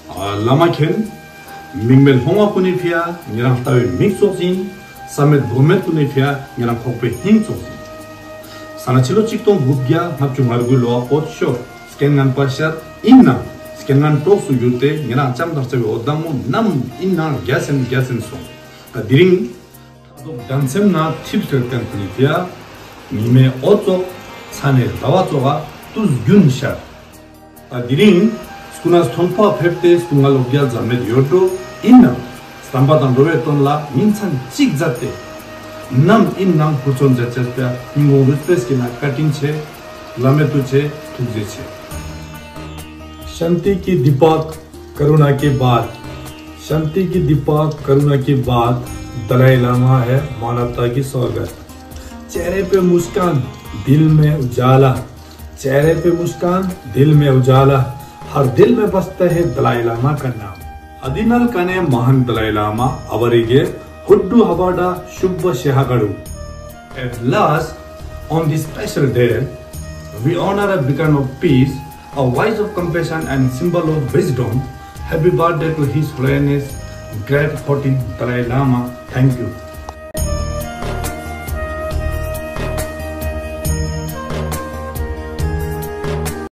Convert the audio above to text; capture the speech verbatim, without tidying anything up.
བླ་མ་མཁྱེན། མིག་མེད་ལྷུང་བ་ཀུན་ནས་ཕྱེ་ཡ་ཉེ་རང་ལྟ་བའི་མིག་ཙོགས་ཡིན། བསམ་མེད་སྒོམ་མེད་ཀུན་ནས་ཕྱེ་ཡ་ཉེ་རང་ཁོག་པའི་སྙིང་ཙོགས་ཡིན། ས་ན་ཕྱི་ལོ་ཆིག་སྟོང་དགུ་བརྒྱ་ལྔ་བཅུ་ང་དགུའི་ལོ་བ་འོད་ཤོར། རྐྱེན་ངན་པ་ཤར་ཡིན་ནའང་རྐྱེན་ངན་གྲོགས་སུ་གྱུར་ཏེ་ཉེ་རང་ལྕམ་དང་རྩ་བའི་འོད་མདངས་མོ་ནམ་ཡིན་ནའང་རྒྱ་ཟིན་རྒྱ་ཟིན་སོང་། ད་དེ་རིང་ཐག་ཐོག་འགྲན་སེམས་ན་ཐིབས་ཟེར་བསྟན་ཁུ་ནི་དེ་ཡ། ཉི་མའི་འོད་ཙོགས་ཚ་ནས་ཟླ་བ་ཙོགས་དུས་རྒྱུན་ཤར། ད་དེ་རིང་སྐུ་ན་སྟོན་པ་ཕེབས་ཏེ་སྐུ་ངལ་ལོ་བརྒྱ་ཟ་མེད་ཡོད་འགྲོ་ཡིན་ནའང་བསམ་པ་དང་འགྲོ་བའི་དོན་ལ་ཉིན་མཚན་གཅིག་མཛད་དེ། ནམ་ཡིན་ནའང་ཧུར་བརྩོན་མཛད་ཅེས་པའི་སྙིང་ཁོང་རུས་པའི་དཀྱིལ་ན་བཀའ་དྲིན་ཆེ། བླ་མེད་དུ་ཆེ། ཐུགས་རྗེ་ཆེ། शांति की दीपक करुणा की बात। शांति की दीपक करुणा की बात। दलाई लामा है मानवता की सौगत। चेहरे पे मुस्कान, दिल में उजाला। चेहरे पे मुस्कान, दिल में उजाला। हर दिल में बसता है दलाई लामा का नाम। Adinal kane mahan Dalai Lama awarige huddu habada shubba shehagaru. At last, on this special day, we honor a beacon of peace, a voice of compassion and symbol of wisdom. Happy birthday to His Holiness Great fourteen Dalai Lama. Thank you.